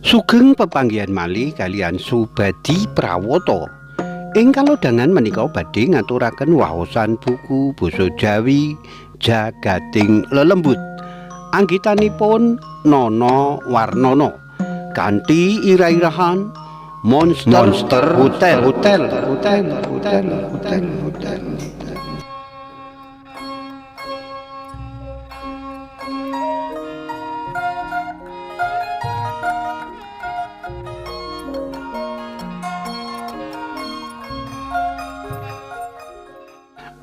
Sugeng pepanggihan malih kaliyan Subadi Prawoto. Ing kalodhangan menika badhe ngaturaken waosan buku basa Jawi Jagating Lelembut. Anggitanipun Nono Warnono kanthi ira-irahan Monster, Monster Hotel Hotel Hotel Hotel Hotel Hotel.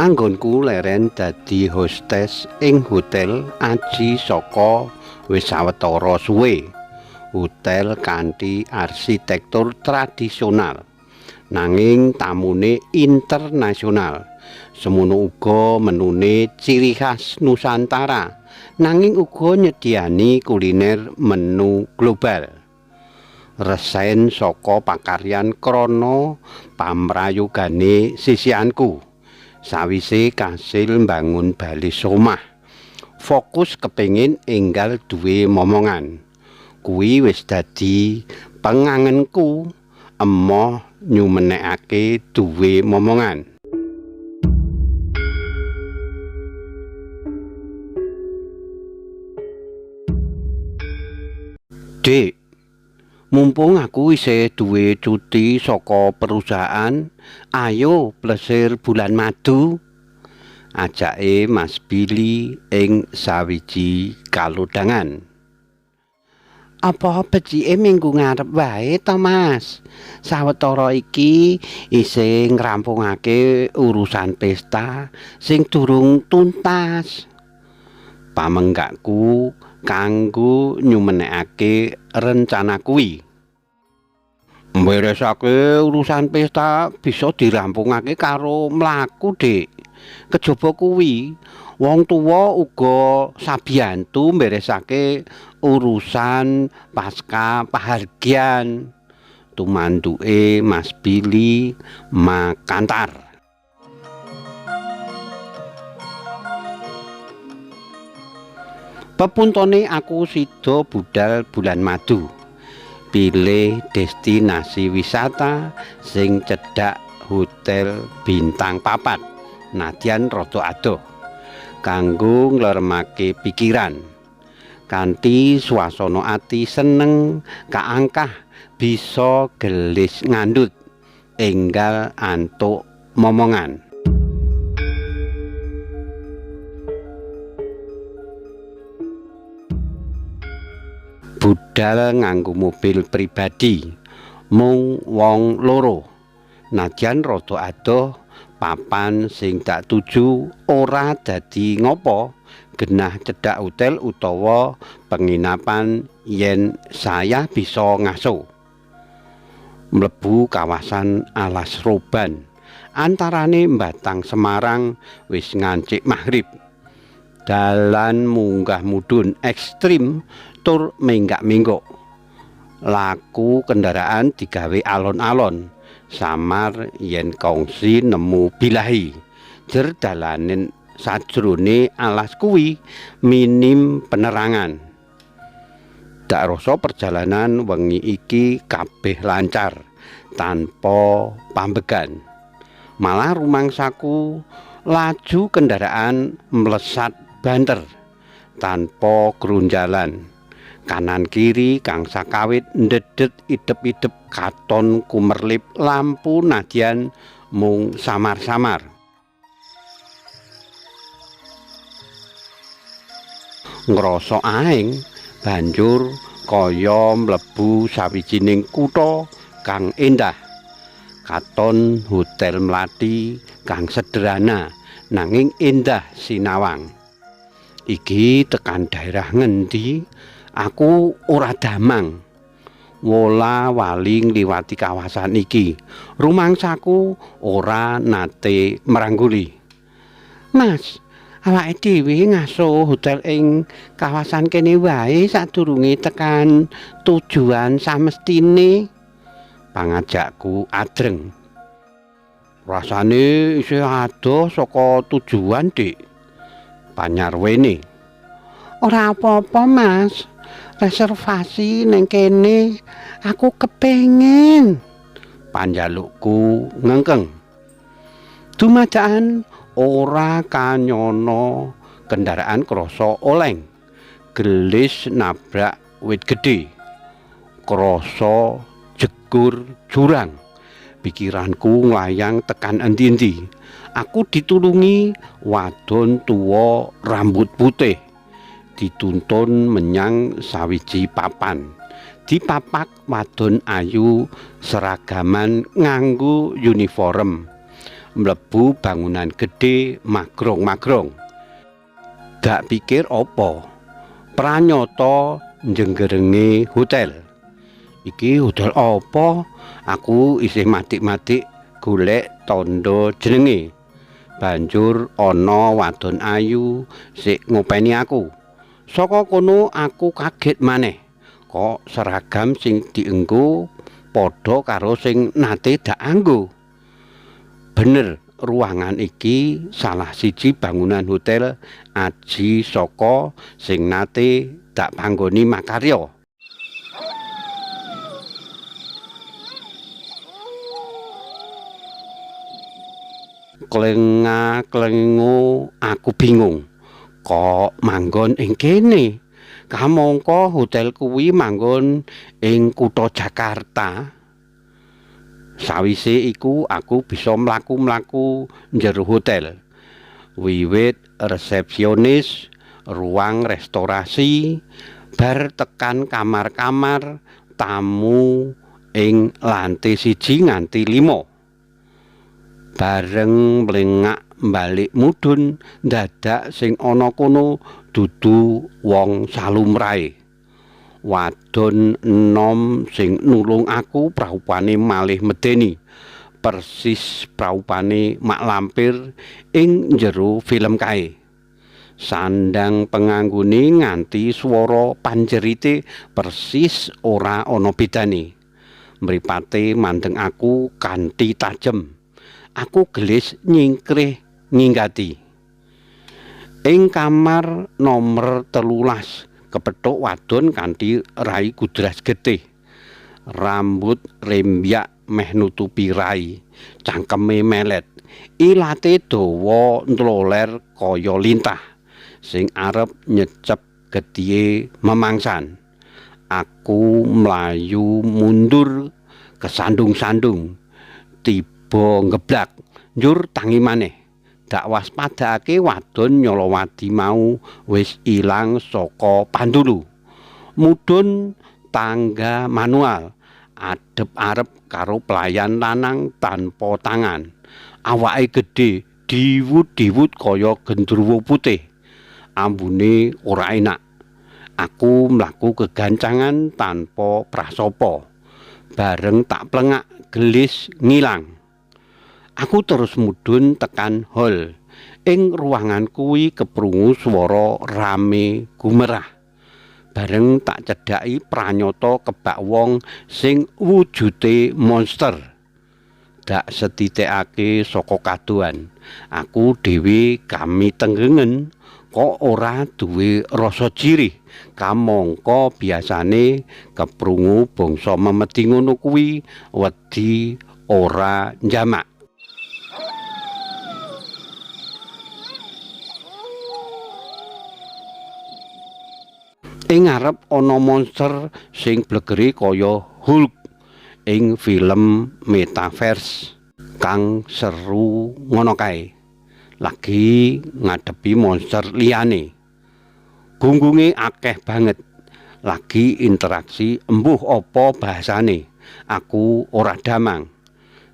Anggonku leren dadi hostes ing hotel aji saka wis sawetara suwe. Hotel kanthi arsitektur tradisional, nanging tamune internasional. Semono uga menune ciri khas Nusantara, nanging uga nyediani kuliner menu global. Resen saka pakaryan krana pamrayogane sisihanku. Sawise kasil mbangun bali omah, fokus kepingin enggal duwe momongan. Kuwi wis dadi pengangenku, emoh nyumenekake duwe momongan. Dik, mumpung aku isih duwe cuti saka perusahaan, ayo plesir bulan madu. Ajake Mas Billy ing sawiji kalodhangan. Apa becike minggu ngarep wae to, Mas? Sawetara iki isih ngrampungake urusan pesta sing durung tuntas. Pamenggakku kanggo nyumenekake rencana kuwi. Mberesake urusan pesta bisa dirampungake karo mlaku, Dik. Kejaba kuwi, wong tuwa uga sabiyantu mberesake urusan pasca pahargyan. Tumanduke Mas Billy makantar. Pepuntone aku sida budal bulan madu. Pilih destinasi wisata sing cedhak hotel bintang 4, nadyan rada adoh, kanggo ngleremake pikiran. Kanthi swasana ati seneng kaangkah bisa gelis ngandhut, enggal antuk momongan. Budal nganggo mobil pribadi, mung wong loro. Nadyan rada adoh, papan sing tak tuju ora dadi ngopo, genah cedhak hotel utawa penginapan yen saya bisa ngaso. Mlebu kawasan Alas Roban, antarane Batang Semarang wis ngancik maghrib. Dalan munggah mudhun ekstrim tur menggak-menggok. Laku kendaraan digawe alon-alon, samar yen kongsi nemu bilahi. Jer dalanen sajrone alas kuwi minim penerangan. Dak rasa perjalanan wengi iki kabeh lancar tanpa pambegan. Malah rumangsaku laju kendaraan mlesat banter tanpa grunjalan. Kanan kiri kang sakawit ndedet idep-idep katon kumerlip lampu nadyan mung samar-samar. Ngrasa aeng banjur kaya mlebu sawijining kutha kang endah. Katon hotel Melati kang sederhana nanging endah sinawang. Iki tekan daerah ngendi? Aku ora damang. Wola wali ngliwati kawasan iki. Rumangsaku ora nate merangguli. Mas, awake dhewe ngaso hotel ing kawasan kene wae sadurunge tekan tujuan samestine. Pangajakku adreng. Rasane isih adoh saka tujuan, Dik. Panyarwene. Ora apa-apa, Mas. Reservasi ning kene, aku kepengin. Panjalukku ngengkeng. Dumadakan ora kanyana kendaraan krasa oleng. Gelis nabrak wit gedhe. Krasa jegur jurang. Pikiranku nglayang tekan endi-endi. Aku ditulungi wadon tuwa rambut putih. Dituntun menyang sawiji papan. Dipapak wadon ayu seragaman nganggo uniform. Mlebu bangunan gedhe magrong-magrong. Dak pikir apa? Pranyata njenggerenge hotel. Iki hotel apa? Aku isih matik-matik golek tandha jenenge. Banjur ana wadon ayu sik ngopeni aku. Saka kono aku kaget maneh. Kok seragam sing dienggo padha karo sing nate dak anggo. Bener, ruangan iki salah siji bangunan hotel Aji Saka sing nate dak panggoni makarya. Klenga-klengu aku bingung. Kok manggon ing kene? Kamangka hotel kuwi manggon ing kutha Jakarta. Sawise iku aku bisa mlaku-mlaku njero hotel. Wiwit resepsionis, ruang restorasi, bar tekan kamar-kamar tamu ing lantai 1 nganti 5. Bareng mlengak balik mudhun, dadak sing ana kono dudu wong salumrahe. Wadon enom sing nulung aku praupane malih medeni. Persis praupane mak lampir ing njero film kae. Sandang penganggone nganti swara panjerite persis ora ana bedane. Mripate mandeng aku kanthi tajem. Aku gelis nyingkrih nginggati. Ing kamar nomor 13 kepethuk wadon kanthi rai gudras getih. Rambut rembyak meh nutupi rai, cangkeme melet. Ilate dawa ntloler kaya lintah sing arep nyecep getihe memangsan. Aku mlayu mundur kesandung-sandung. Tiba ngeblak, njur tangi maneh. Dak waspadakake wadon nyolowadi mau wis ilang saka pandulu. Mudhun tangga manual, adep arep karo pelayan lanang tanpa tangan. Awake gedhe, diwut-diwut kaya gendruwo putih. Ambune ora enak. Aku mlaku kegancangan tanpa prasapa. Bareng tak plengak gelis ngilang. Aku terus mudhun tekan hall. Ing ruangan kuwi keprungu swara rame gumerah. Bareng tak cedhaki pranyata kebak wong sing wujude monster. Dak setitikake saka kadohan. Aku dhewe kami tenggengen kok ora duwe rasa jirih. Kamangka biasane keprungu bangsa memedi ngono kuwi wedi ora njamak. Ing ngarep ana monster sing blegere kaya Hulk ing film Metaverse kang seru ngono kae. Lagi ngadepi monster liyane. Gunggunge akeh banget. Lagi interaksi embuh apa bahasane. Aku ora damang.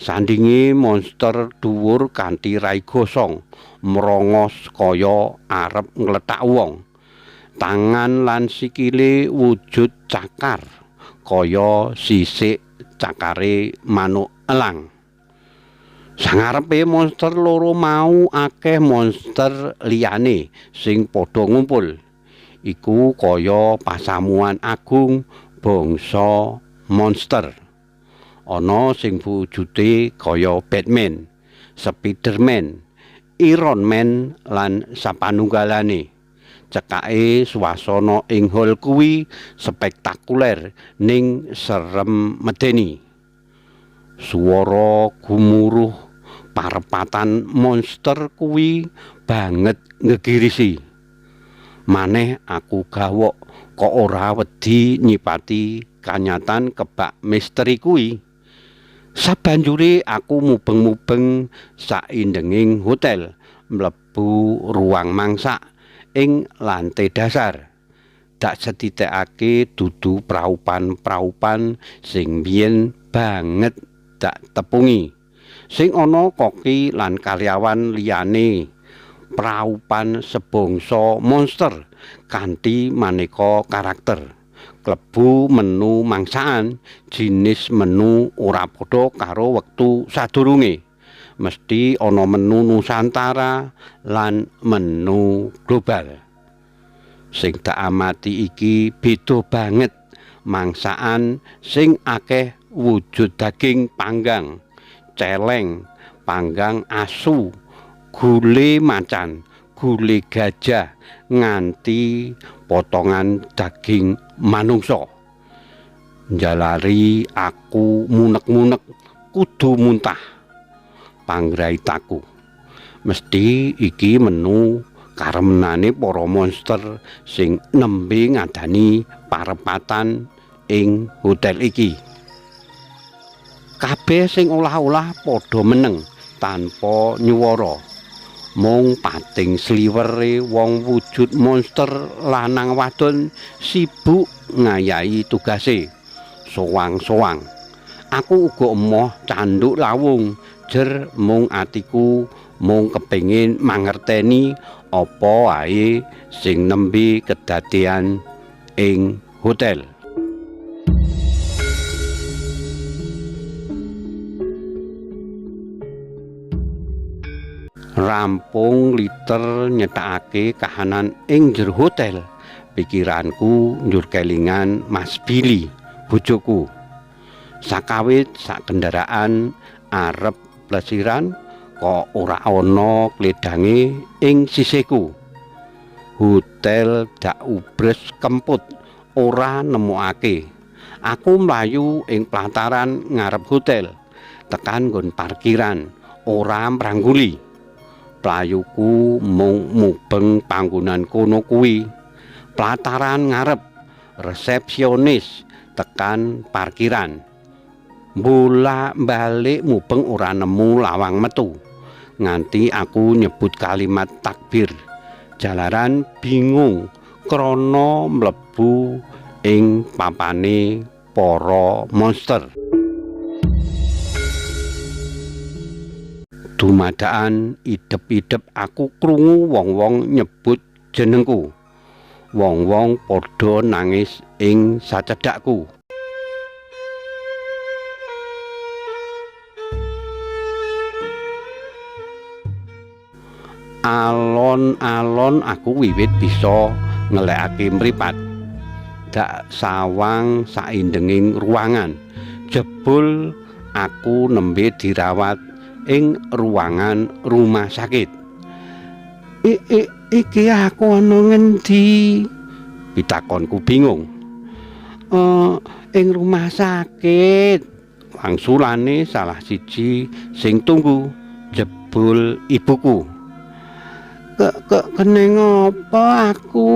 Sandinge monster dhuwur kanthi rai gosong, mrongos kaya arep nglethak wong. Tangan lan sikile wujud cakar kaya sisik cakare manuk elang. Sangarepe monster loro mau akeh monster liyane sing padha ngumpul. Iku kaya pasamuan agung bangsa monster. Ana sing wujude kaya Batman, Spiderman, Iron Man lan sapanunggalane. Cekake swasana ing hall kuwi spektakuler ning serem medeni. Swara gumuruh parepatan monster kuwi banget ngegirisi. Maneh aku gawok kok ora wedi nyipati kanyatan kebak misteri kuwi. Sabanjure aku mubeng-mubeng saindenging hotel mlebu ruang mangsak ing lantai dasar. Dak setitekake dudu praupan-praupan sing biyen banget dak tepungi. Sing ana koki lan karyawan liyane praupan sebangsa monster kanthi maneka karakter. Klebu menu mangsaan, jinis menu ora padha karo wektu sadurunge. Mesti ana menu Nusantara lan menu global. Sing tak amati iki beda banget mangsaan sing akeh wujud daging panggang, celeng, panggang asu, gule macan, gule gajah, nganti potongan daging manungsa. Njalari aku munek-munek kudu muntah panggraitaku. Mesti iki menu karemenane para monster sing nembe ngadani parepatan ing hotel iki. Kabeh sing olah-olah padha meneng tanpa nyuwara. Mung pating sliwere wong wujud monster lanang wadon sibuk ngayahi tugase sowang-sowang. Aku uga emoh canduk lawung jer mung atiku mung kepengin mangerteni apa wae sing nembe kedadean ing hotel. Rampung liter nyetakake kahanan ing jero hotel, pikiranku njur kelingan Mas Billy, bojoku. Sakawit sak kendaraan arep plesiran kok ora ana kledange ing sisihku. Hotel dak ubres kemput ora nemokake. Aku mlayu ing pelataran ngarep hotel, tekan nggon parkiran ora mrangguli. Playuku mung mubeng panggonan kono kuwi. Pelataran ngarep, resepsionis tekan parkiran. Bolak-balik mubeng ora nemu lawang metu. Nganti aku nyebut kalimat takbir. Jalaran bingung krana mlebu ing papane para monster. Dumadaan idep-idep aku krungu wong-wong nyebut jenengku. Wong-wong padha nangis ing sacedhakku. Alon-alon aku wiwit bisa ngelekake mripat. Dak sawang saindenging ruangan. Jebul aku nembe dirawat ing ruangan rumah sakit. Iki aku ana ngendi? Pitakonku bingung. Ing rumah sakit. Wangsulane salah siji sing tunggu, jebul ibuku. Keneng apa aku?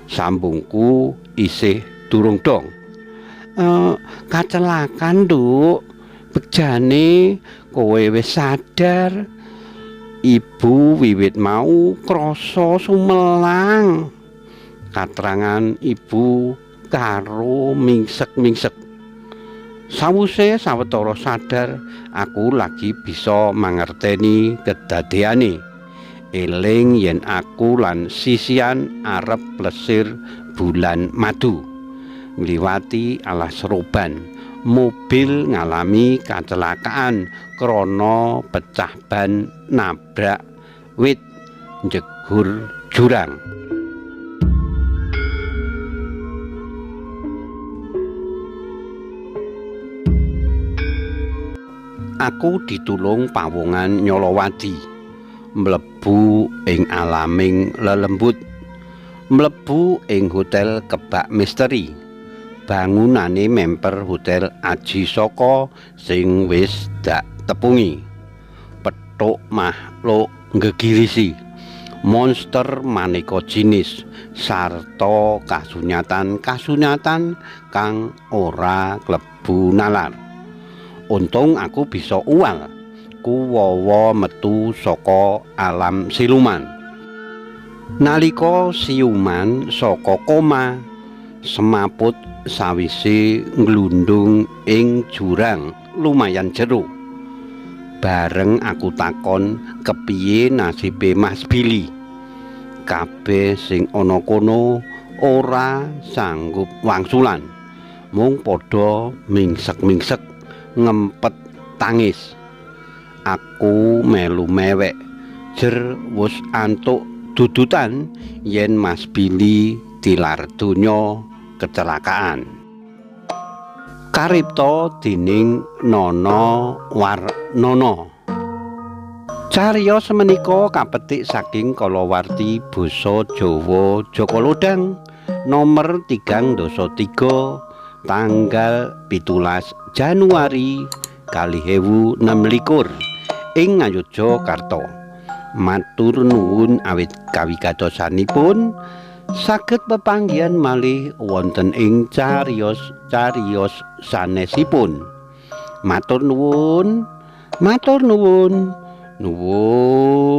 Sambungku isih durung dong. Kacelakan, Nduk. Bejane kowe wis sadar. Ibu wiwit mau krasa sumelang. Katrangan ibu karo mingsek-mingsek. Sawuse sawetara sadar, aku lagi bisa mangerteni kedadeane. Eling yen aku lan sisian arep plesir bulan madu. Ngliwati alas roban, mobil ngalami kecelakaan krana pecah ban nabrak wit njegur jurang. Aku ditulung pawongan Nyolowadi mlebu ing alaming lelembut. Mlebu ing hotel kebak misteri. Bangunane memper Hotel Aji Saka sing wis dak tepungi. Petuk makhluk nggegirisi. Monster maneka jinis sarta kasunyatan-kasunyatan kang ora klebu nalar. Untung aku bisa uwal kuwawa metu saka alam siluman. Nalika siuman saka koma, semaput sawise nglundung ing jurang lumayan jero. Bareng aku takon kepiye nasibe Mas Billy. Kabeh sing ana kono ora sanggup wangsulan. Mung padha mingsek-mingsek ngempet tangis. Aku melu mewek jer wus antuk dudutan yen Mas Billy tilar donya kecelakaan. Karipta dening Nono Warnono. Cariyos menika kapetik saking kalawarti basa Jawa Jaka Lodhang nomer 33 tanggal 17 Januari 2026 ing Ngayogyakarta. Matur nuwun awit kawigatosanipun, saged pepanggihan malih wonten ing cariyos-cariyos sanesipun. Matur nuwun, matur nuwun, nuwun.